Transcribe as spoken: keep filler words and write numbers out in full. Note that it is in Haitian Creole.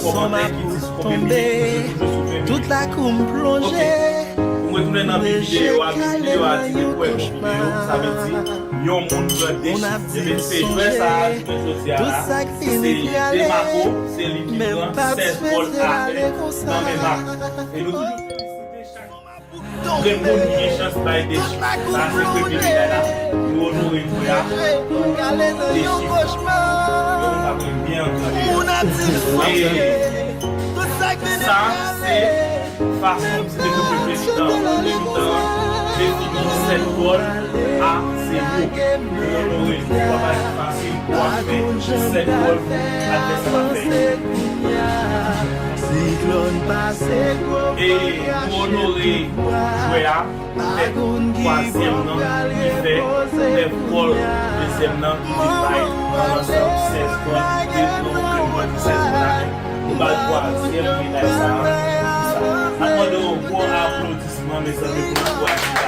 Kòmantè ki di sou konbyen minit nou toujou sou ven minit. Tout lakou m plonje. Ok. Pou m retounen nan vi videyo a, vi videyo a di de pwen konbyen yo, sa vle di yon moun pran de chif. Ebyen, se jwè sa a, jounen jodi a la, se Demarco, se li ki pran sèz gòl atè nan men Marc. E nou toujou felisite chak grenn moun ki gen chans bay de chif. Sa se premye meday la. Nou onore jwè a pou de chif. Yo, nou ta dwe byen antann yo. E sa se fason m te koupe premye mitan an. Premye mitan an te fini sèt gòl a zewo. Nou onore jwè a, pa fasil pou w ap fè sèt gòl pou advèsè w ap fè. E pou onore jwè a, tèt twazyèm nan ki fè nèf gòl, dezyèm nan ki vin bay nan ansanm sèz gòl, ki te nan gòl sèz gòl la. Nou ba l twazyèm meday sa a. N ap mande yon gwo aplodisman, mezanmi, pou nou ankouraje